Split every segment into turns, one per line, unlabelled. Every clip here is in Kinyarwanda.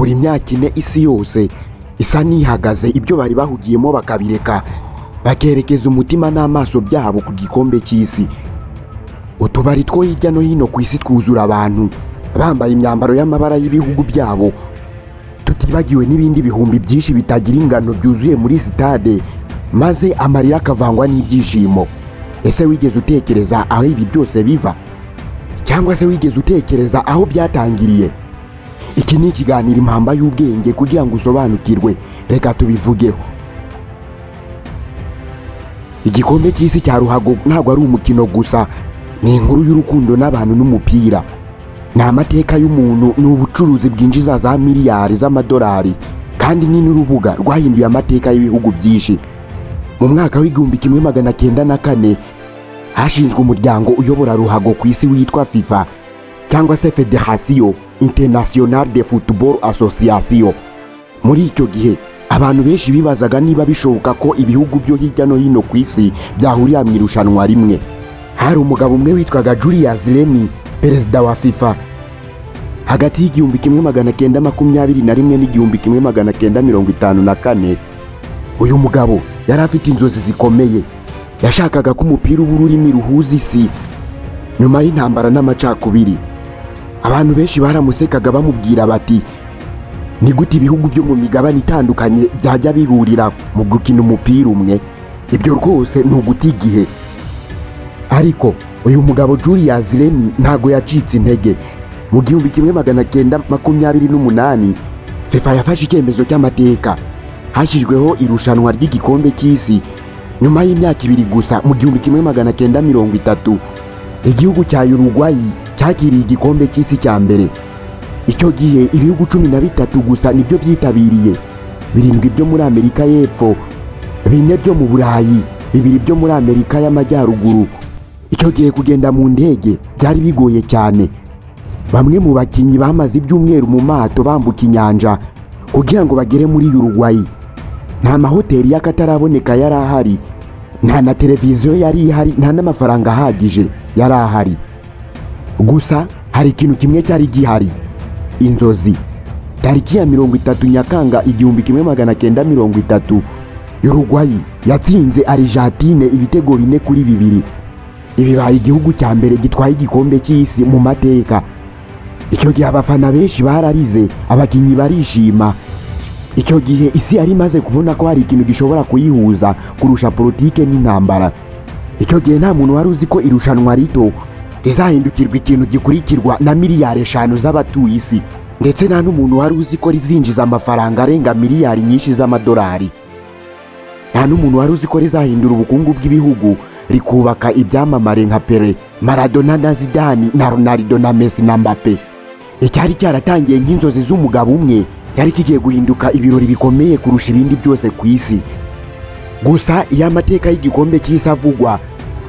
Buri myaka 4 isi yose isa n'ihagaze, ibyo bari bahugiyemo bakabireka, bakerekeza umutima n'amaso byabo ku gikombe cy'isi. Utubari two hirya no hino ku isi twuzura abantu bambaye imyambaro y'amabara y'ibihugu byabo, tutibagiwe n'ibindi bihumbi byinshi bitagira ingano byuzuye muri sitade, maze amarira akavangwa n'ibyishimo. Ese wigeze utekereza aho ibi byose biva, cyangwa se wigeze utekereza aho byatangiriye? Iki ni ikiganiro Impamba y'Ubwenge kugira ngo usobanukirwe. Reka tubivugeho. Igikombe cy'isi cya ruhago ntabwo ari umukino gusa, ni inkuru y'urukundo n'abantu n'umupira, ni amateka y'umuntu, ni ubucuruzi bwinjiza za miliyari z'amadolari, kandi ni n'urubuga rwahinduye amateka y'ibihugu byinshi. Mu mwaka w'1904 hashinzwe umuryango uyobora ruhago ku isi witwa FIFA, cyangwa se Fédération Internationale de Football Association. Muri icyo gihe abantu benshi bibazaga niba bishoboka ko ibihugu byo hirya no hino ku isi byahurira mu irushanwa rimwe. Hari umugabo umwe witwaga Julius Remy, perezida wa FIFA hagati y'1921 n'1954. Uyu mugabo yari afite inzozi zikomeye. Yashakaga ko umupira uba ururimi ruhuza isi nyuma y'intambara n'amacakubiri. Abantu benshi baramusekaga, bamubwira bati: "Ni gute ibihugu byo mu migabane itandukanye byajya bihurira mu gukina umupira umwe? Ibyo rwose ni uguta igihe." Ariko uyu mugabo Julius Remy ntago yacitse intege. Mu 1928 FIFA yafashe icyemezo cy'amateka, hashyizweho irushanwa ry'igikombe cy'isi. Nyuma y'imyaka 2 gusa, mu 1930, igihugu cya Uruguay cyakiriye igikombe cy'isi cya mbere. Icyo gihe ibihugu 13 gusa nibyo byitabiriye: 7 byo muri Amerika y'Epfo, 4 byo mu Burayi, 2 byo muri Amerika y'Amajyaruguru. Icyo gihe kugenda mu ndege byari bigoye cyane. Bamwe mu bakinnyi bamaze ibyumweru mu mato bambuka inyanja kugira ngo bagere muri Uruguay. Nta mahoteli y'akataraboneka yari ahari, nta na televiziyo yari ihari, nta n'amafaranga ahagije yari ahari. Gusa hari ikintu kimwe cyari gihari: inzozi. Tariki ya 30 Nyakanga 1930, Uruguay yatsinze Argentine ibitego 4-2. Ibibaye igihugu cya mbere gitwaye igikombe cy'isi mu mateka. Icyo gihe abafana benshi bararize, abakinnyi barishima. Icyo gihe isi yari imaze kubona ko hari ikintu gishobora kuyihuza kurusha politike n'intambara. Icyo gihe nta muntu wari uzi ko irushanwa rito rizahindukirwa ikintu gikurikirwa na miliyari 5 z'abatuye isi, ndetse nta n'umuntu wari uzi ko rizinjiza amafaranga arenga miliyari nyinshi z'amadolari. Nta n'umuntu wari uzi ko rizahindura ubukungu bw'ibihugu, rikubaka ibyamamare nka Pele, Maradona na Zidane na Ronaldo na Messi na Mbappe. Icyari cyaratangiye nk'inzozi z'umugabo umwe cyari kigiye guhinduka ibirori bikomeye kurusha ibindi byose ku isi. Gusa iyo amateka y'igikombe cy'isi avugwa,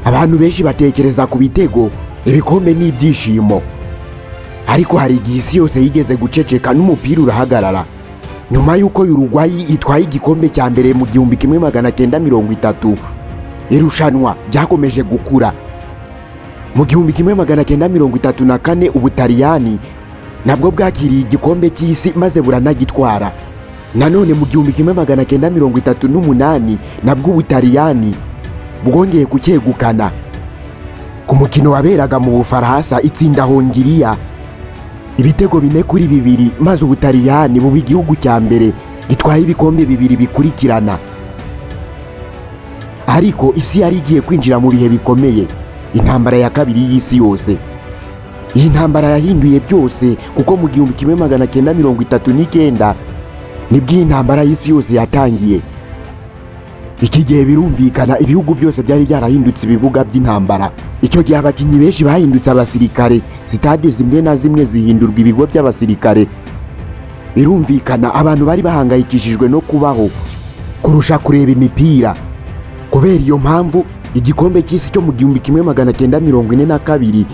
abantu benshi batekereza ku bitego, ibikombe n'ibyishimo. Ariko hari igihe isi yose yigeze guceceka n'umupira urahagarara. Nyuma y'uko Uruguay itwaye igikombe cya mbere mu 1930, irushanwa ryakomeje gukura. Mu 1934 Ubutaliyani nabwo bwakiriye igikombe cy'isi maze buranagitwara. Nanone mu 1938 nabwo Ubutaliyani bwongeye kucyegukana ku mukino waberaga mu Bufaransa, itsinda Hongiriya ibitego 4-2, maze Ubutaliyani buba igihugu cya mbere gitwaye ibikombe bibiri bikurikirana. Ariko isi yari igiye kwinjira mu bihe bikomeye, intambara ya kabiri y'isi yose. Iyi ntambara yahinduye byose, kuko mu 1939 nibwo iyi ntambara y'isi yose yatangiye. Iki gihe birumvikana ibihugu byose byari byarahindutse ibibuga by'intambara. Icyo gihe abakinnyi benshi bahindutse abasirikare, sitade zimwe na zimwe zihindurwa ibigo by'abasirikare. Birumvikana abantu bari bahangayikishijwe no kubaho kurusha kureba imipira. Kubera iyo mpamvu, igikombe cy'isi cyo mu 1942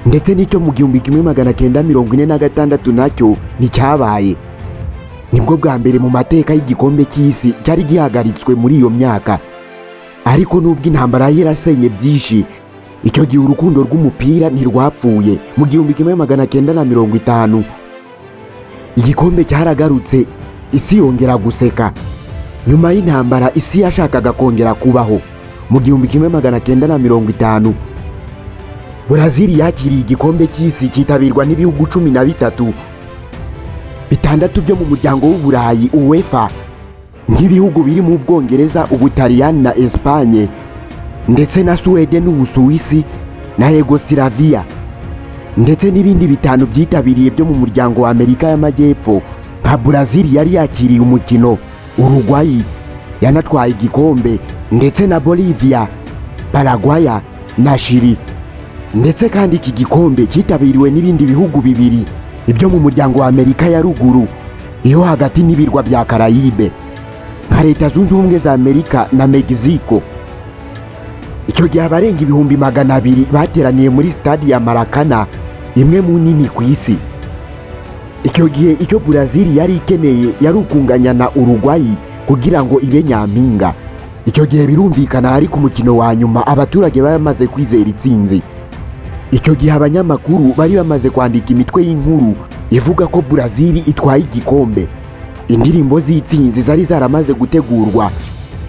ndetse n'icyo mu 1946 nacyo nticyabaye. Nibwo bwa mbere mu mateka y'igikombe cy'isi cyari gihagaritswe muri iyo myaka. Ariko nubwo intambara yari yarasenye byinshi icyo gihe, urukundo rw'umupira ntirwapfuye. Mu 1950 Igikombe cyaragarutse, isi yongera guseka. Nyuma y'intambara, isi yashakaga kongera kubaho. Mu 1950, Brazil yakiriye igikombe cy'isi, cyitabirwa n'ibihugu 13, bitandatu byo mu muryango w'Uburayi, UEFA, nk'ibihugu biri mu Bwongereza, Ubutaliyani na Espagne, ndetse na Suwede n'Ubusuwisi na Yugoslavia, ndetse n'ibindi bitanu byitabiriye byo mu muryango wa Amerika y'Amajyepfo, nka Brazil yari yakiriye umukino, Uruguay yanatwaye igikombe, ndetse na Bolivia, Paraguay na Chili. Ndetse kandi iki gikombe cyitabiriwe n'ibindi bihugu bibiri, ibyo mu muryango wa Amerika ya Ruguru, iyo hagati n'ibirwa bya Karayibe, nka Leta Zunze Ubumwe za Amerika na Mexico. Icyo gihe abarenga 200,000 bateraniye muri stade ya Maracana, imwe mu nini ku isi. Icyo gihe icyo Brazil yari ikeneye yari ukunganya na Uruguay kugira ngo ibe nyampinga. Icyo gihe birumvikana, ari ku mukino wa nyuma, abaturage bari bamaze kwizera itsinzi. Icyo gihe abanyamakuru bari bamaze kwandika imitwe y'inkuru ivuga ko Brazil itwaye igikombe. Indirimbo z'itsinzi zari zaramaze gutegurwa,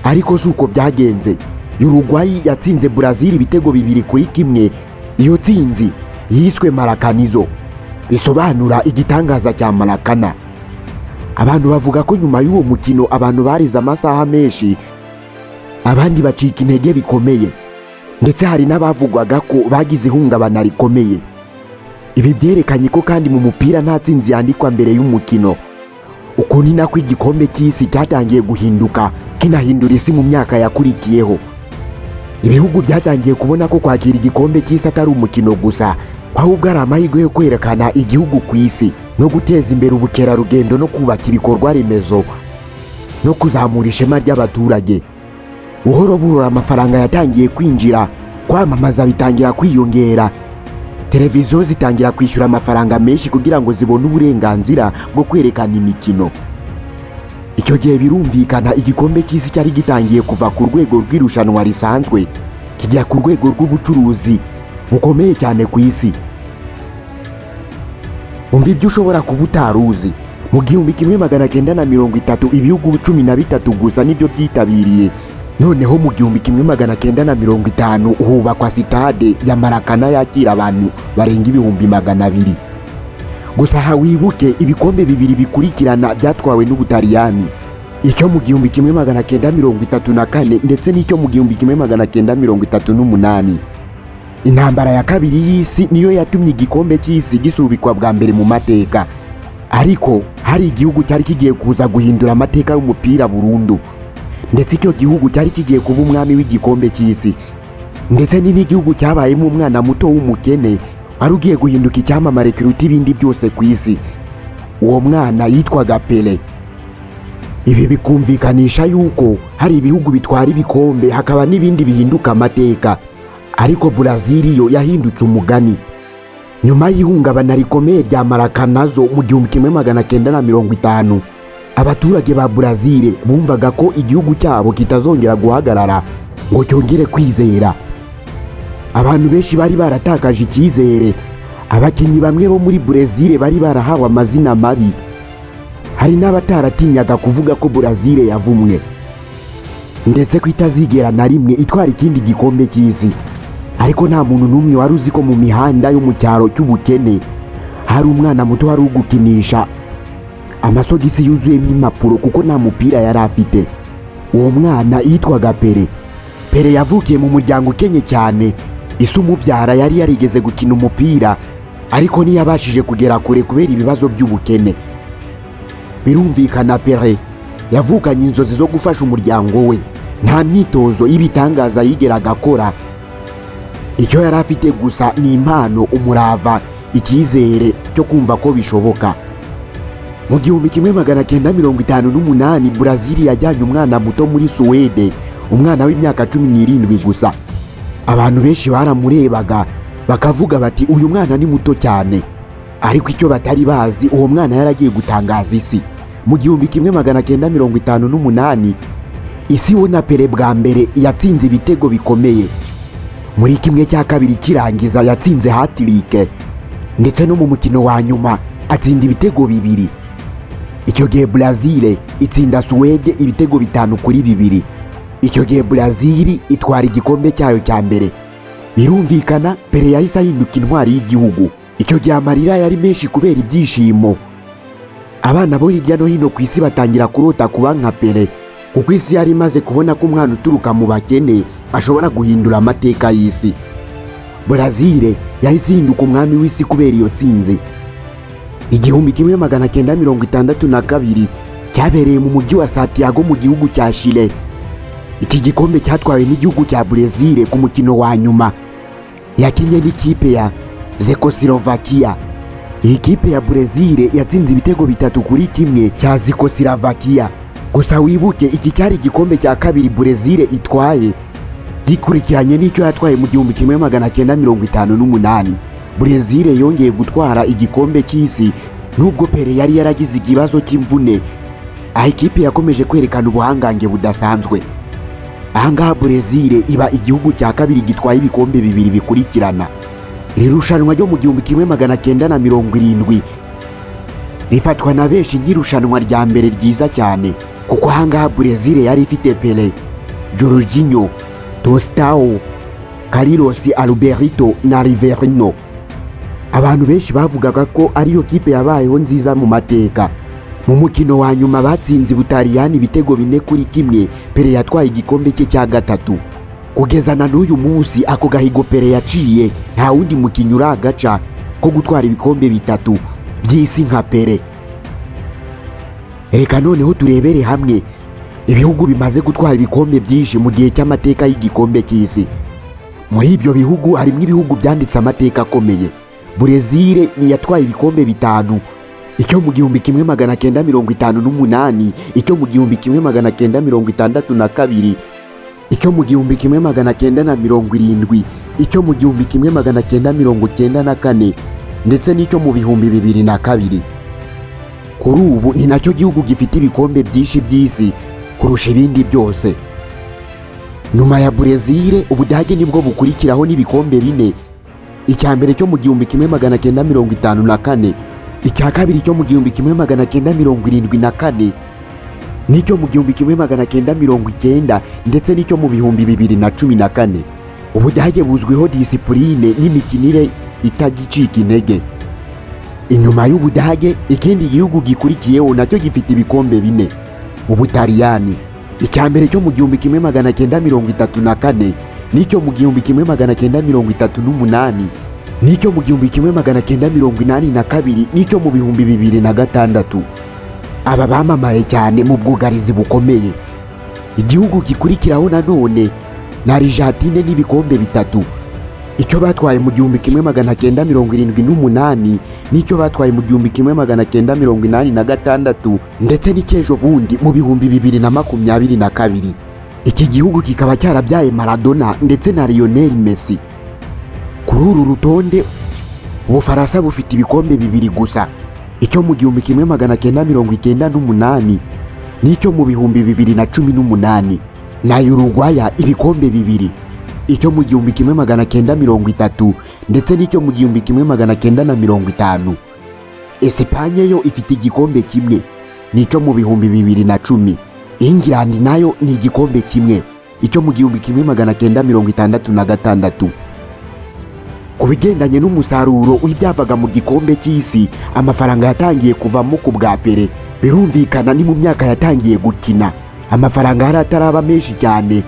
ariko si uko byagenze. Uruguay yatsinze Brazil ibitego 2-1. Iyo tsinzi yiswe Maracanazo, bisobanura igitangaza cya Maracana. Abantu bavuga ko nyuma y'uwo mukino abantu barize amasaha menshi, abandi bacika intege bikomeye, ndetse hari n'abavugwaga ko bagize ihungabana rikomeye. Ibi byerekanye ko kandi mu mupira nta tsinzi yandikwa mbere y'umukino. Uko ni nako igikombe cy'isi cyatangiye guhinduka, kinahindura isi. Mu myaka yakurikiyeho, ibihugu byatangiye kubona ko kwakira igikombe cy'isi atari umukino gusa, ahubwo ari amahirwe yo kwerekana igihugu ku isi, no guteza imbere ubukerarugendo, no kubaka ibikorwa remezo, no kuzamura ishema ry'abaturage. Buhoro buhoro amafaranga yatangiye kwinjira, kwamamaza bitangira kwiyongera, televiziyo zitangira kwishyura amafaranga menshi kugira ngo zibone uburenganzira bwo kwerekana imikino. Icyo gihe birumvikana, igikombe cy'isi cyari gitangiye kuva ku rwego rw'irushanwa risanzwe kijya ku rwego rw'ubucuruzi bukomeye cyane ku isi. Umva ibyo ushobora kuba utari uzi: mu 1930, ibihugu 13 gusa nibyo byitabiriye. Noneho mu 1950 hubakwa sitade ya Maracana yakira abantu barenga 200,000 gusa. Aha wibuke ibikombe bibiri bikurikirana byatwawe n'Ubutaliyani, icyo mu 1934 ndetse n'icyo mu 1938. Intambara ya kabiri y'isi niyo yatumye igikombe cy'isi gisubikwa bwa mbere mu mateka, ariko hari igihugu cyari kigiye kuza guhindura amateka y'umupira burundu, ndetse icyo gihugu cyari kigiye kuba umwami w'igikombe cy'isi, ndetse ni n'igihugu cyabayemo umwana muto w'umukene wari ugiye guhinduka icyamamare kiruta ibindi byose ku isi. Uwo mwana yitwaga Pele. Ibi bikumvikanisha yuko hari ibihugu bitwara ibikombe, hakaba n'ibindi bihinduka amateka, ariko Brazil yo yahindutse umugani. Nyuma y'ihungabana rikomeye rya Maracanazo mu 1950, abaturage ba Brazil bumvaga ko igihugu cyabo kitazongera guhagarara ngo cyongere kwizera. Abantu benshi bari baratakaje icyizere. Abakinnyi bamwe bo muri Brazil bari barahawe amazina mabi, hari n'abataratinyaga kuvuga ko Brazil yavumwe, ndetse ko itazigera na rimwe itwara ikindi gikombe cy'isi. Ariko nta muntu n'umwe wari uzi ko mu mihanda yo mu cyaro cy'ubukene hari umwana muto wari ugukinisha amasogisi yuzuyemo impapuro, kuko nta mupira yari afite. Uwo mwana yitwaga Pele. Pele yavukiye mu muryango ukenye cyane. Ise umubyara yari yarigeze gukina umupira, ariko ntiyabashije kugera kure kubera ibibazo by'ubukene. Birumvikana, Pele yavukanye inzozi zo gufasha umuryango we. Nta myitozo y'ibitangaza yigeraga akora. Icyo yari afite gusa ni impano, umurava, icyizere cyo kumva ko bishoboka. Mu 1958, Brazil yajyanye umwana muto muri Suwede, umwana w'imyaka 17 gusa. Abantu benshi baramurebaga bakavuga bati: "Uyu mwana ni muto cyane." Ariko icyo batari bazi, uwo mwana yaragiye gutangaza isi. Mu 1958, isi ibona Pele bwa mbere yatsinze ibitego bikomeye. Muri kimwe cya kabiri kirangiza yatsinze hat-trick, ndetse no mu mukino wa nyuma atsinda ibitego bibiri. Icyo gihe Brazil itsinda Suwede ibitego 5-2. Icyo gihe Brazil itwara igikombe cyayo cya mbere. Birumvikana, Pele yahise ahinduka intwari y'igihugu. Icyo gihe amarira yari menshi kubera ibyishimo. Abana bo hirya no hino ku isi batangira kurota kuba nka Pele, kuko isi yari imaze kubona ko umwana uturuka mu bakene ashobora guhindura amateka y'isi. Brazil yahise ihinduka umwami w'isi kubera iyo tsinzi. 1962 cyabereye mu mujyi wa Santiago mu gihugu cya Chile. Iki gikombe cyatwawe n'igihugu cya Brazil ku mukino wa nyuma yakinye n'ikipe ya Czechoslovakia. Iyi kipe ya Brazil yatsinze ibitego 3-1 cya Czechoslovakia. Gusa wibuke, iki cyari igikombe cya kabiri Brazil itwaye gikurikiranye n'icyo yatwaye mu 1958. Brazil yongeye gutwara igikombe cy'isi nubwo Pele yari yaragize ikibazo cy'imvune, aho ikipe yakomeje kwerekana ubuhangange budasanzwe. Ahangaha Brazil iba igihugu cya kabiri gitwaye ibikombe bibiri bikurikirana. Iri rushanwa ryo mu 1970 rifatwa na benshi nk'irushanwa rya mbere ryiza cyane, kuko ahangaha Brazil yari ifite Pele, Jorginho, Tostao, Carlos Alberto na Rivelino. Abantu benshi bavugaga ko ariyo kipe yabayeho nziza mu mateka. Mu mukino wa nyuma batsinze Butaliyani ibitego 4-1. Pele yatwaye igikombe cye cya gatatu. Kugeza na n'uyu munsi, ako gahigo Pele yaciye nta wundi mukinnyi uragaca ko gutwara ibikombe bitatu by'isi nka Pele. Reka noneho turebere hamwe ibihugu bimaze gutwara ibikombe byinshi mu gihe cy'amateka y'igikombe cy'isi. Muri ibyo bihugu harimo ibihugu byanditse amateka akomeye. Brezil ni yatwaye ibikombe bitanu: icyo mu 1958, icyo mu 1962, icyo mu 1970, icyo mu 1994 ndetse n'icyo mu 2002. Kuri ubu ni nacyo gihugu gifite ibikombe byinshi by'isi kurusha ibindi byose. Nyuma ya Brezil, Ubudage nibwo bukurikiraho n'ibikombe bine: icya mbere cyo mu 1954, icya kabiri cyo mu 1974 n'icyo mu 1990 ndetse n'icyo mu 2014. Ubudage buzwiho disipurine n'imikinire itagicika intege. Inyuma y'Ubudage, ikindi gihugu gikurikiyeho nacyo gifite ibikombe bine, Ubutaliyani: icya mbere cyo mu 1934 n'icyo mu 1938 n'icyo mu 1982 n'icyo mu 2006. Aba bamamaye cyane mu bwugarizi bukomeye. Igihugu gikurikiraho nanone na Argentine n'ibikombe bitatu: icyo batwaye mu 1978 n'icyo batwaye mu 1986 ndetse n'icy'ejo bundi mu 2022. Iki gihugu kikaba cyarabyaye Maradona ndetse na Lionel Messi. Kuri uru rutonde, Ubufaransa bufite ibikombe bibiri gusa: icyo mu 1998 n'icyo mu 2018, na Uruguay ibikombe bibiri: icyo mu 1930 ndetse n'icyo mu 1950. Esipanye yo ifite igikombe kimwe, nicyo mu 2010. England nayo ni igikombe kimwe, icyo mu 1966. Ku bigendanye n'umusaruro w'ibyavaga mu gikombe cy'isi, amafaranga yatangiye kuvamo ku bwa Pele. Birumvikana, ni mu myaka yatangiye gukina amafaranga yari ataraba menshi cyane,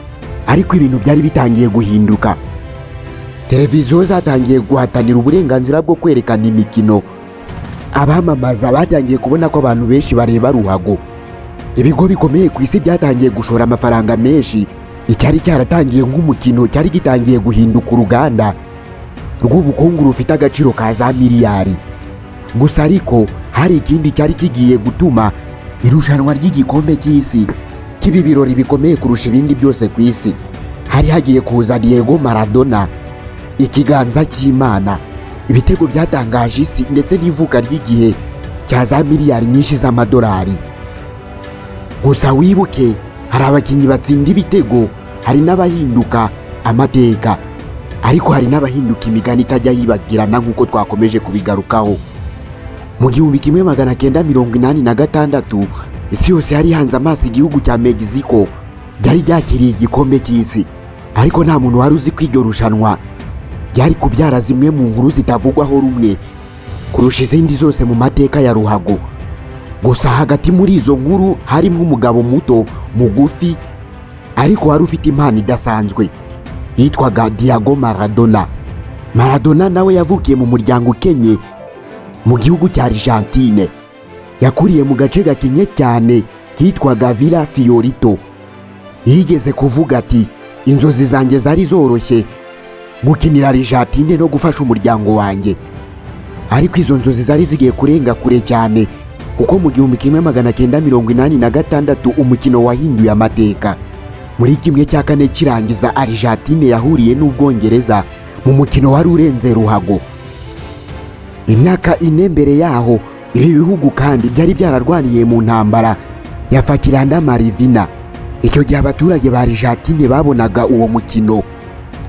ariko ibintu byari bitangiye guhinduka. Televiziyo zatangiye guhatanira uburenganzira bwo kwerekana imikino. Abamamaza batangiye kubona ko abantu benshi bareba ruhago. Ibigo bikomeye ku isi byatangiye gushora amafaranga menshi. Icyari cyaratangiye nk'umukino cyari gitangiye guhinduka uruganda rw'ubukungu rufite agaciro ka za miliyari. Gusa ariko hari ikindi cyari kigiye gutuma irushanwa ry'igikombe cy'isi kiba ibirori bikomeye kurusha ibindi byose ku isi. Hari hagiye kuza Diego Maradona, ikiganza cy'Imana, ibitego byatangaje isi ndetse n'ivuka ry'igihe cya za miliyari nyinshi z'amadolari. Gusa wibuke, hari abakinnyi batsinda ibitego, hari n'abahinduka amateka, ariko hari n'abahinduka imigani itajya yibagirana nk'uko twakomeje kubigarukaho. Mu 1986, isi yose yari ihanze amaso igihugu cya Mexico ryari ryakiriye igikombe cy'isi, ariko nta muntu wari uzi ko iryo rushanwa ryari kubyara zimwe mu nkuru zitavugwaho rumwe kurusha izindi zose mu mateka ya ruhago. Gusa hagati muri izo nkuru harimo umugabo muto, mugufi, ariko wari ufite impano idasanzwe, yitwaga Diego Maradona. Maradona nawe yavukiye mu muryango ukenye mu gihugu cya Argentine. Yakuriye mu gace gakenye cyane kitwaga Villa Fiorito. Yigeze kuvuga ati: "Inzozi zanjye zari zoroshye, gukinira Argentine no gufasha umuryango wanjye." Ariko izo nzozi zari zigiye kurenga kure cyane, kuko mu 1986 umukino wahinduye amateka. Muri 1/4 kirangiza, Argentine yahuriye n'Ubwongereza mu mukino wari urenze ruhago. Imyaka 4 mbere yaho, ibi bihugu kandi byari byararwaniye mu ntambara ya Falkland Malvina. Icyo gihe abaturage ba Argentine babonaga uwo mukino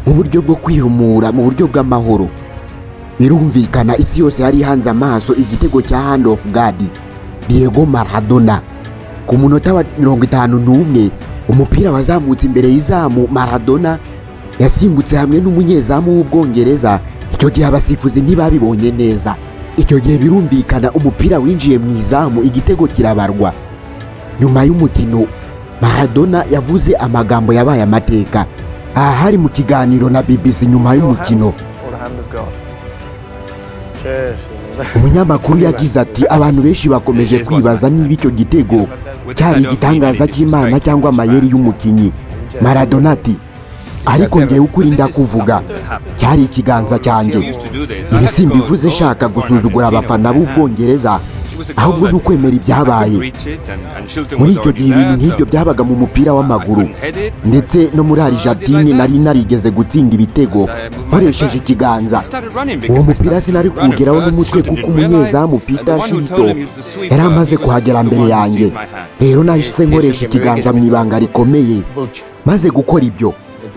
nk'uburyo bwo kwihumura mu buryo bw'amahoro. Birumvikana, isi yose yari ihanze amaso igitego cya Hand of God, Diego Maradona. Ku munota wa 51, umupira wazamutse imbere y'izamu. Maradona yasimbutse hamwe n'umunyezamu w'Ubwongereza. Icyo gihe abasifuzi ntibabibonye neza. Icyo gihe birumvikana, umupira winjiye mu izamu, igitego kirabarwa. Nyuma y'umukino, Maradona yavuze amagambo yabaye amateka. Aha hari mu kiganiro na BBC nyuma y'umukino.
Or the hand of God. Cheers.
Umunyamakuru yagize ati: "Abantu benshi bakomeje kwibaza niba icyo gitego cyari igitangaza cy'Imana cyangwa amayeri y'umukinnyi." Maradona ati: "Ariko ngewe ukuri ndakuvuga, cyari ikiganza cyanjye. Ibi simbivuze shaka gusuzugura abafana b'Ubwongereza, ahubwo ni ukwemera ibyabaye. Muri icyo gihe ibintu nk'ibyo byabaga mu mupira w'amaguru, ndetse no muri Argentine nari narigeze gutsinda ibitego nkoresheje ikiganza. Uwo mupira sinari kuwugeraho n'umutwe, kuko umunyezamu Peter Shilton yari amaze kuhagera mbere yanjye. Rero nahise nkoresha ikiganza mu ibanga rikomeye. Maze gukora ibyo,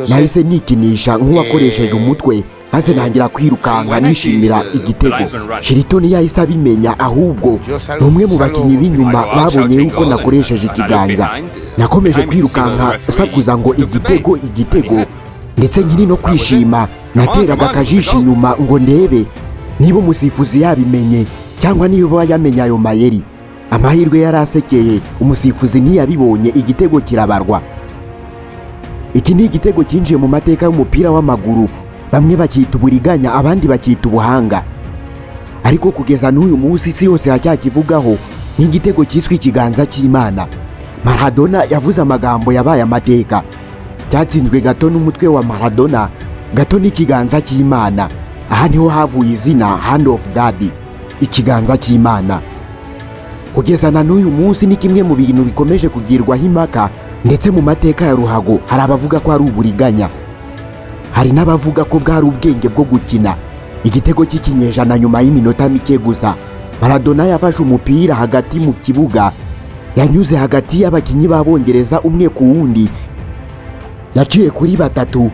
nahise nikinisha nk'uwakoresheje umutwe, maze ntangira kwirukanka nishimira igitego. Shilton yahise abimenya, ahubwo ni umwe mu bakinnyi b'inyuma babonye yuko nakoresheje ikiganza. Nakomeje kwirukanka sakuza ngo igitego, igitego, ndetse nkiri no kwishima nateraga akajisho inyuma ngo ndebe niba umusifuzi yabimenye cyangwa niba yamenye ayo mayeri. Amahirwe yari asekeye, umusifuzi ntiyabibonye, igitego kirabarwa." Iki ni igitego cyinjiye mu mateka y'umupira w'amaguru. Bamwe bacyita uburiganya, abandi bacyita ubuhanga, ariko kugeza n'uyu munsi isi yose iracyakivugaho nk'igitego cyiswe ikiganza cy'Imana. Maradona yavuze amagambo yabaye amateka. Cyatsinzwe gato n'umutwe wa Maradona, gato n'ikiganza cy'Imana. Aha niho havuye izina Hand of God, ikiganza cy'Imana. Kugeza na n'uyu munsi ni kimwe mu bintu bikomeje kugirwaho impaka, ndetse mu mateka ya ruhago hari abavuga ko ari uburiganya, hari n'abavuga ko bwari ubwenge bwo gukina. Igitego cy'ikinyejana. Nyuma y'iminota mike gusa, Maradona yafashe umupira hagati mu kibuga, yanyuze hagati y'abakinnyi b'Abongereza umwe ku wundi, yaciye kuri batatu.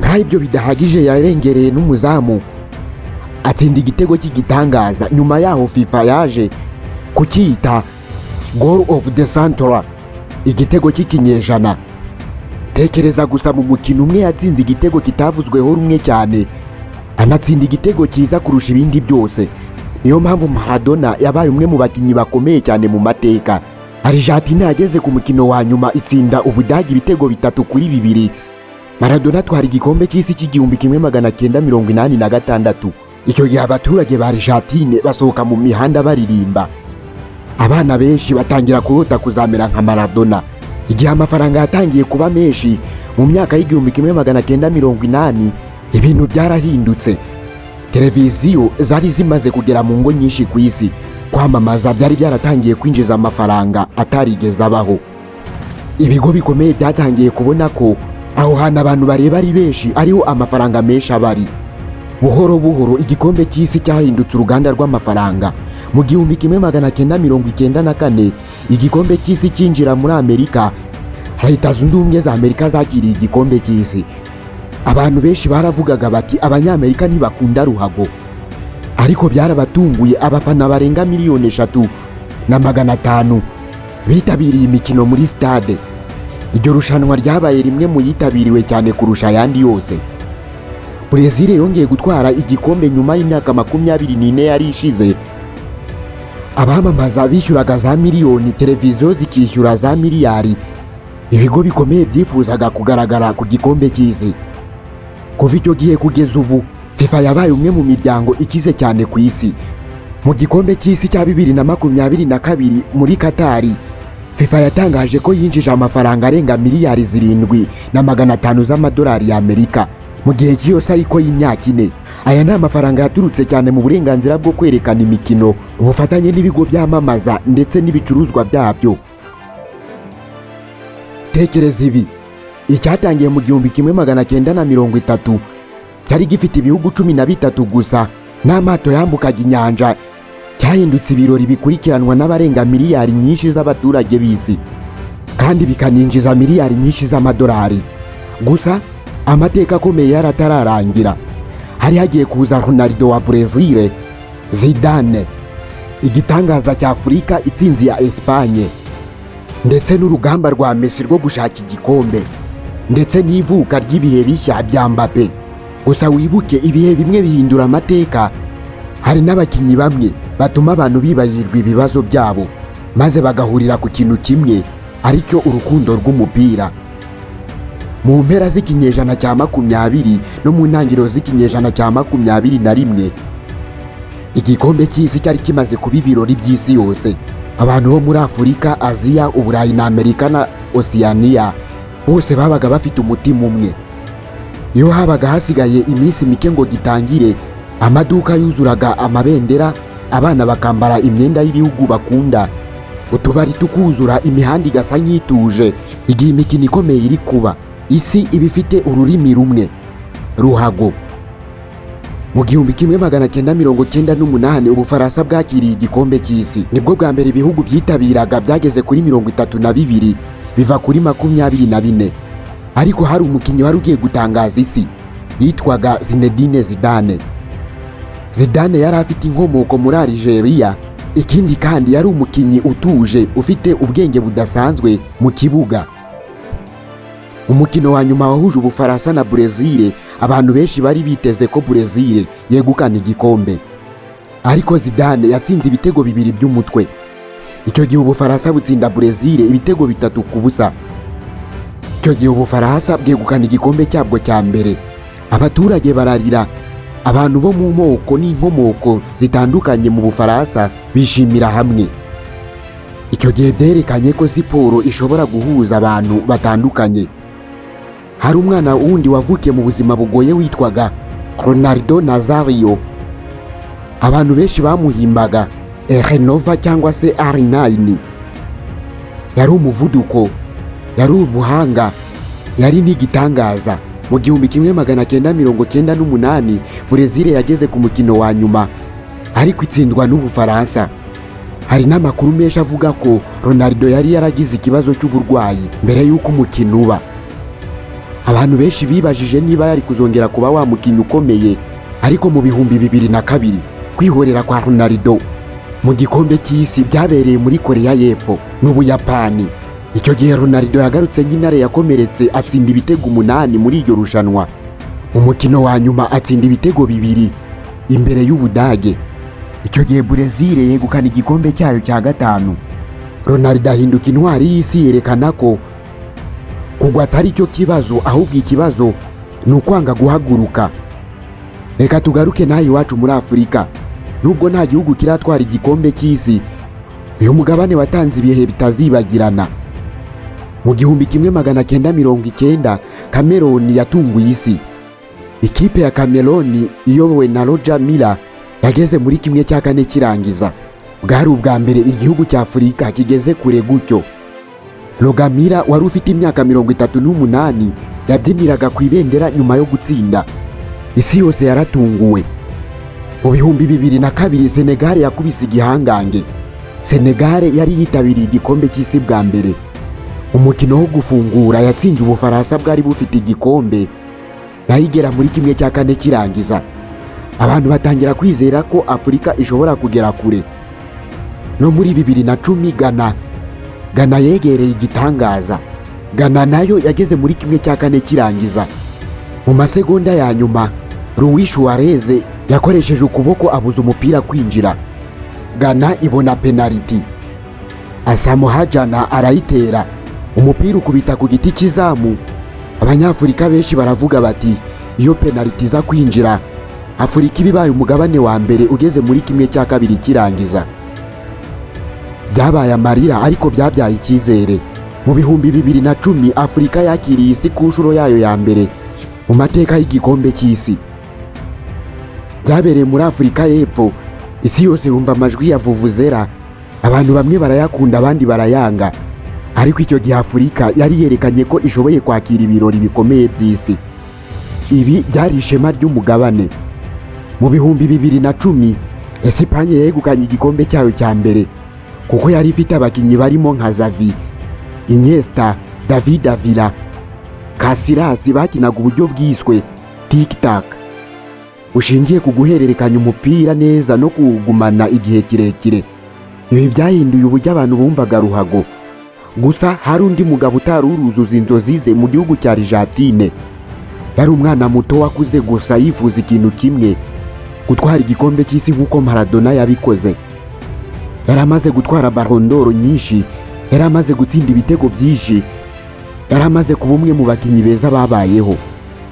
Nk'aho ibyo bidahagije, yarengereye n'umuzamu, atsinda igitego cy'igitangaza. Nyuma yaho FIFA yaje kucyita Goal of the Century, igitego cy'ikinyejana. Tekereza gusa, mu mukino umwe yatsinze igitego kitavuzweho rumwe cyane, anatsinda igitego cyiza kurusha ibindi byose. Niyo mpamvu Maradona yabaye umwe mu bakinnyi bakomeye cyane mu mateka. Argentine yageze ku mukino wa nyuma, itsinda Ubudage ibitego 3-2. Maradona atwara igikombe cy'isi cy'igihumbi kimwe magana cyenda mirongo inani na gatandatu. Icyo gihe abaturage ba Argentine basohoka mu mihanda baririmba, abana benshi batangira kurota kuzamera nka Maradona. Igihe amafaranga yatangiye kuba menshi mu myaka y'1980, ibintu byarahindutse. Televiziyo zari zimaze kugera mu ngo nyinshi ku isi, kwamamaza byari byaratangiye kwinjiza amafaranga atarigeze abaho. Ibigo bikomeye byatangiye kubona ko aho hantu abantu bareba ari benshi ariho amafaranga menshi aba ari. Buhoro buhoro igikombe cy'isi cyahindutse uruganda rw'amafaranga. Mu 1994, igikombe cy'isi cyinjira muri Amerika. Leta Zunze Ubumwe za Amerika zakiriye igikombe cy'isi. Abantu benshi baravugaga bati: "Abanyamerika ntibakunda ruhago." Ariko byarabatunguye, abafana barenga 3,500,000 bitabiriye imikino muri stade. Iryo rushanwa ryabaye rimwe mu yitabiriwe cyane kurusha ayandi yose. Brezil yongeye gutwara igikombe nyuma y'imyaka 24 yari ishize. Abamamaza bishyuraga za miliyoni, televiziyo zikishyura za miliyari. Ibigo bikomeye byifuzaga kugaragara ku gikombe cy'isi. Kuva icyo gihe kugeza ubu, FIFA yabaye umwe mu miryango ikize cyane ku isi. Mu gikombe cy'isi cya 2022 muri Katari, FIFA yatangaje ko yinjije amafaranga arenga miliyari 7.500 z'amadolari y'Amerika mu gihe cy'iyo cycle y'imyaka 4. Aya ni amafaranga yaturutse cyane mu burenganzira bwo kwerekana imikino, ubufatanye n'ibigo byamamaza ndetse n'ibicuruzwa byabyo. Tekereza ibi: icyatangiye mu 1930 cyari gifite ibihugu 13 gusa n'amato yambukaga inyanja, cyahindutse ibirori bikurikiranwa n'abarenga miliyari nyinshi z'abaturage b'isi, kandi bikaninjiza miliyari nyinshi z'amadolari. Gusa amateka akomeye yaratararangira. Hari hagiye kuza Ronaldo wa Brezil, Zidane igitangaza cya Afurika, itsinzi ya Espagne, ndetse n'urugamba rwa Messi rwo gushaka igikombe, ndetse n'ivuka ry'ibihe bishya bya Mbappe. Gusa wibuke, ibihe bimwe bihindura amateka. Hari n'abakinnyi bamwe batuma abantu bibagirwa ibibazo byabo, maze bagahurira ku kintu kimwe, aricyo urukundo rw'umupira. Mu mpera z'ikinyejana cya 20 no mu ntangiriro z'ikinyejana cya 21, igikombe cy'isi cyari kimaze kuba ibirori by'isi yose. Abantu bo muri Afurika, Aziya, Uburayi na Amerika na Osiyaniya bose babaga bafite umutima umwe. Iyo habaga hasigaye iminsi mike ngo gitangire, amaduka yuzuraga amabendera, abana bakambara imyenda y'ibihugu bakunda, utubari tukuzura, imihanda igasa nk'ituje. Igihe imikino ikomeye iri kuba, isi iba ifite ururimi rumwe: ruhago. Mu 1998, Ubufaransa bwakiriye igikombe cy'isi. Nibwo bwa mbere ibihugu byitabiraga byageze kuri 32, biva kuri 24. Ariko hari umukinnyi wari ugiye gutangaza isi, yitwaga Zinedine Zidane. Zidane yari afite inkomoko muri Algeria. Ikindi kandi, yari umukinnyi utuje, ufite ubwenge budasanzwe mu kibuga. Umukino wa nyuma wahuje Ubufaransa na Brezil, abantu benshi bari biteze ko Brezil yegukana igikombe, ariko Zidane yatsinze ibitego bibiri by'umutwe. Icyo gihe Ubufaransa butsinda Brezil ibitego 3-0. Icyo gihe Ubufaransa bwegukana igikombe cyabwo cya mbere. Abaturage bararira, abantu bo mu moko n'inkomoko zitandukanye mu Bufaransa bishimira hamwe. Icyo gihe byerekanye ko siporo ishobora guhuza abantu batandukanye. Hari umwana wundi wavukiye mu buzima bugoye witwaga Ronaldo Nazario. Abantu benshi bamuhimbaga R9 cyangwa se R9. Yari umuvuduko, yari ubuhanga, yari n'igitangaza. Mu 1998, Brezil yageze ku mukino wa nyuma, ariko itsindwa n'Ubufaransa. Hari n'amakuru menshi avuga ko Ronaldo yari yaragize ikibazo cy'uburwayi mbere y'uko umukino uba. Abantu benshi bibajije niba yari kuzongera kuba wa mukinnyi ukomeye. Ariko mu 2002, kwihorera kwa Ronaldo mu gikombe cy'isi byabereye muri Koreya y'Epfo n'Ubuyapani. Icyo gihe Ronaldo yagarutse nk'intare yakomeretse, atsinda ibitego 8 muri iryo rushanwa. Mu mukino wa nyuma atsinda ibitego bibiri imbere y'Ubudage. Icyo gihe Brezil yegukana igikombe cyayo cya gatanu. Ronaldo ahinduka intwari y'isi, yerekana ko kugwa atari cyo kibazo, ahubwo ikibazo ni ukwanga guhaguruka. Reka tugaruke n'aha iwacu muri Afurika. Nubwo nta gihugu kiratwara igikombe cy'isi, uyu mugabane watanze ibihe bitazibagirana. Mu 1990, Cameroon yatunguye isi. Ikipe ya Cameroon iyobowe na Roger Milla yageze muri 1/4 kirangiza. Bwari ubwa mbere igihugu cya Afurika kigeze kure gutyo. Roger Milla wari ufite imyaka 38 yabyiniraga ku ibendera nyuma yo gutsinda. Isi yose yaratunguwe. Mu 2002, Senegal yakubise igihangange. Senegal yari yitabiriye igikombe cy'isi bwa mbere. Umukino wo gufungura yatsinze Ubufaransa bwari bufite igikombe, nayo igera muri 1/4 kirangiza. Abantu batangira kwizera ko Afurika ishobora kugera kure. No muri 2010 Ghana yegereye igitangaza. Ghana nayo yageze muri 1/4 kirangiza. Mu masegonda ya nyuma, Luis Suarez yakoresheje ukuboko abuza umupira kwinjira. Ghana ibona penaliti, Asamoah Gyan arayitera, umupira ukubita ku giti cy'izamu. Abanyafurika benshi baravuga bati: "Iyo penaliti iza kwinjira, Afurika iba ibaye umugabane wa mbere ugeze muri 1/2 kirangiza." Byabaye amarira, ariko byabyaye icyizere. Mu 2010, Afurika yakiriye isi ku nshuro yayo ya mbere mu mateka y'igikombe cy'isi. Byabereye muri Afurika y'Epfo. Isi yose yumva amajwi ya vuvuzela. Abantu bamwe barayakunda, abandi barayanga, ariko icyo gihe Afurika yari yerekanye ko ishoboye kwakira ibirori bikomeye by'isi. Ibi byari ishema ry'umugabane. Mu 2010, Esipanye yegukanye igikombe cyayo cya mbere, kuko yari ifite abakinnyi barimo nka Xavi, Iniesta, David Villa, Casillas, bakinaga uburyo bwiswe tiki-taka, bushingiye ku guhererekanya umupira neza no kuwugumana igihe kirekire. Ibi byahinduye uburyo abantu bumvaga ruhago. Gusa hari undi mugabo utari uruzuza inzozi ze mu gihugu cya Argentine. Yari umwana muto wakuze gusa yifuza ikintu kimwe: gutwara igikombe cy'isi nk'uko Maradona yabikoze. Yari amaze gutwara Ballon d'Or nyinshi, yari amaze gutsinda ibitego byinshi, yari amaze kuba umwe mu bakinnyi beza babayeho,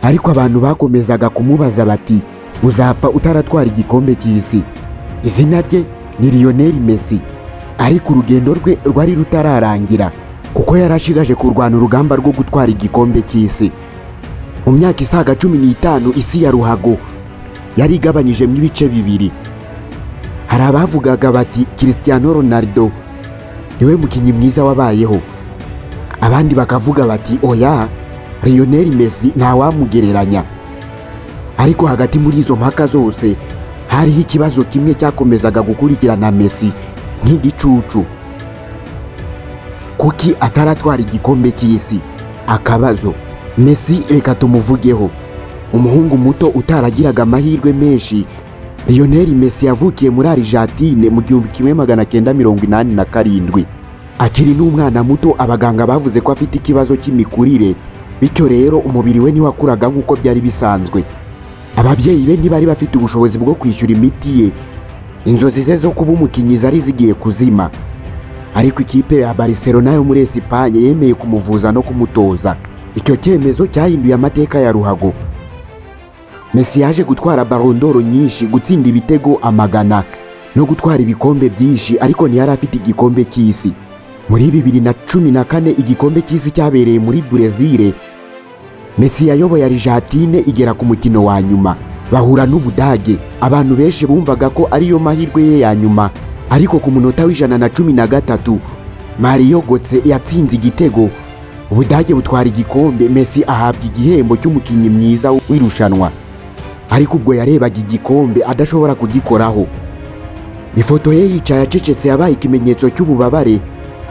ariko abantu bakomezaga kumubaza bati: "Uzapfa utaratwara igikombe cy'isi." Izina rye ni Lionel Messi, ariko urugendo rwe rwari rutararangira, kuko yari ashigaje kurwana urugamba rwo gutwara igikombe cy'isi. Mu myaka isaga 15, isi ya ruhago yari igabanyijemo ibice bibiri. Hari abavugaga bati: "Cristiano Ronaldo niwe mukinnyi mwiza wabayeho." Abandi bakavuga bati: "Oya, Lionel Messi ntawamugereranya." Ariko hagati muri izo mpaka zose hariho ikibazo kimwe cyakomezaga gukurikirana Messi nk'igicucu: kuki ataratwara igikombe cy'isi? Akabazo Messi reka tumuvugeho. Umuhungu muto utaragiraga amahirwe menshi, Lionel Messi yavukiye muri Argentine mu 1987. Akiri n'umwana muto, abaganga bavuze ko afite ikibazo cy'imikurire, bityo rero umubiri we ntiwakuraga nk'uko byari bisanzwe. Ababyeyi be ntibari bafite ubushobozi bwo kwishyura imiti ye. Inzozi ze zo kuba umukinnyi zari zigiye kuzima, ariko ikipe ya Barcelona yo muri Esipanye yemeye kumuvuza no kumutoza. Icyo cyemezo cyahinduye amateka ya ruhago. Messi yaje gutwara Ballon d'Or nyinshi, gutsinda ibitego amagana no gutwara ibikombe byinshi, ariko ntiyari afite igikombe cy'isi. Muri 2014, igikombe cy'isi cyabereye muri Brezil, Messi yayoboye Argentine igera ku mukino wa nyuma, bahura n'Ubudage. Abantu benshi bumvaga ko ariyo mahirwe ye ya nyuma, ariko ku munota wa 113, Mario Götze yatsinze igitego, Ubudage butwara igikombe. Messi ahabwa igihembo cy'umukinnyi mwiza w'irushanwa, ariko ubwo yarebaga igikombe adashobora kugikoraho. Ifoto ye yicaye acecetse yabaye ikimenyetso cy'ububabare.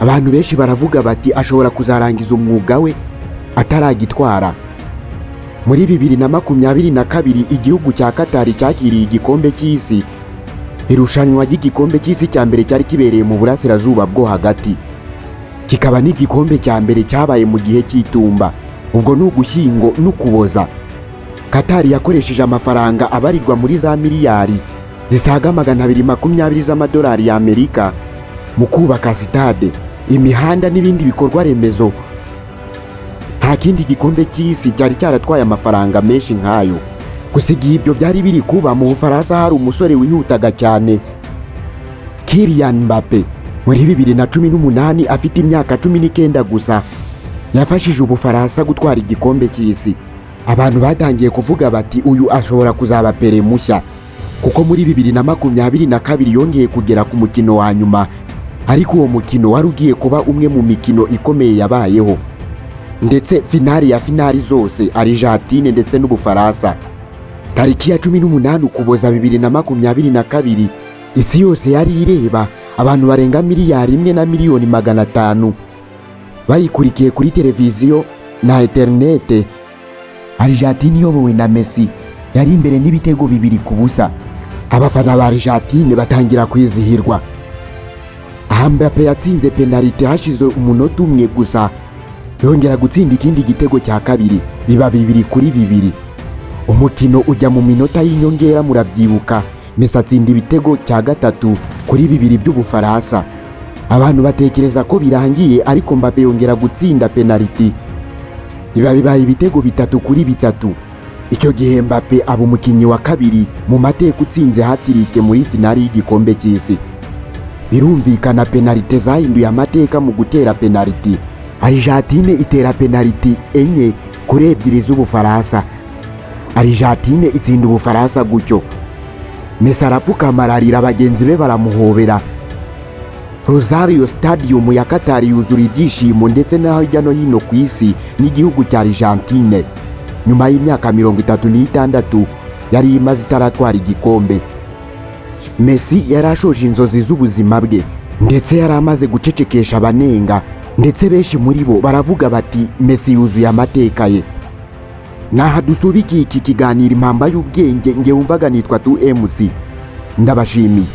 Abantu benshi baravuga bati: "Ashobora kuzarangiza umwuga we ataragitwara." Muri 2022, igihugu cya Katari cyakiriye igikombe cy'isi, irushanwa ry'igikombe cy'isi cya mbere cyari kibereye mu Burasirazuba bwo Hagati, kikaba n'igikombe cya mbere cyabaye mu gihe cy'itumba, ubwo ni Ugushyingo n'Ukuboza. Katari yakoresheje amafaranga abarirwa muri za miliyari zisaga 220 z'amadolari y'Amerika mu kubaka sitade, imihanda n'ibindi bikorwa remezo. Nta kindi gikombe cy'isi cyari cyaratwaye amafaranga menshi nk'ayo. Gusa igihe ibyo byari biri kuba, mu Bufaransa hari umusore wihutaga cyane, Kylian Mbappe. Muri 2018, afite imyaka 19 gusa, yafashije Ubufaransa gutwara igikombe cy'isi. Abantu batangiye kuvuga bati: "Uyu ashobora kuzaba Pele mushya," kuko muri 2022 yongeye kugera ku mukino wa nyuma, ariko uwo mukino wari ugiye kuba umwe mu mikino ikomeye yabayeho, ndetse finali ya finali zose, Argentine ndetse n'Ubufaransa. Tariki ya 18 Ukuboza 2022, isi yose yari ireba. Abantu barenga 1,5 miliyari bayikurikiye kuri televiziyo na interinete. Argentine iyobowe na Messi Yari imbere n'ibitego 2-0. Abafana ba Argentine batangira kwizihirwa. Aha Mbappe yatsinze penalite hashize umunota umwe gusa, yongera gutsinda ikindi gitego cya kabiri, biba 2-2. Umukino ujya mu minota y'inyongera. Murabyibuka, Messi atsinda ibitego cya 3-2 by'Ubufaransa. Abantu batekereza ko birangiye, ariko Mbappe yongera gutsinda penaliti, biba bibaye ibitego 3-3. Icyo gihe Mbappe aba umukinnyi wa kabiri mu mateka utsinze hat-trick muri finali y'igikombe cy'isi. Birumvikana, penalite zahinduye amateka mu gutera penaliti. Argentine itera penaliti 4-2 z'Ubufaransa. Argentine itsinda Ubufaransa gutyo. Messi arapfukama, ararira, bagenzi be baramuhobera. Lusail Stadium ya Qatar yuzura ibyishimo, ndetse no hirya no hino ku isi n'igihugu cya Argentine, nyuma y'imyaka 36 yari imaze itaratwara igikombe. Messi yari ashoje inzozi z'ubuzima bwe, ndetse yari amaze gucecekesha abanenga, ndetse benshi muri bo baravuga bati: "Messi yuzuye amateka ye." Naha dusubikiye iki kiganiro Impamba y'Ubwenge. Nge wumvaga nitwa 2MC, ndabashimiye.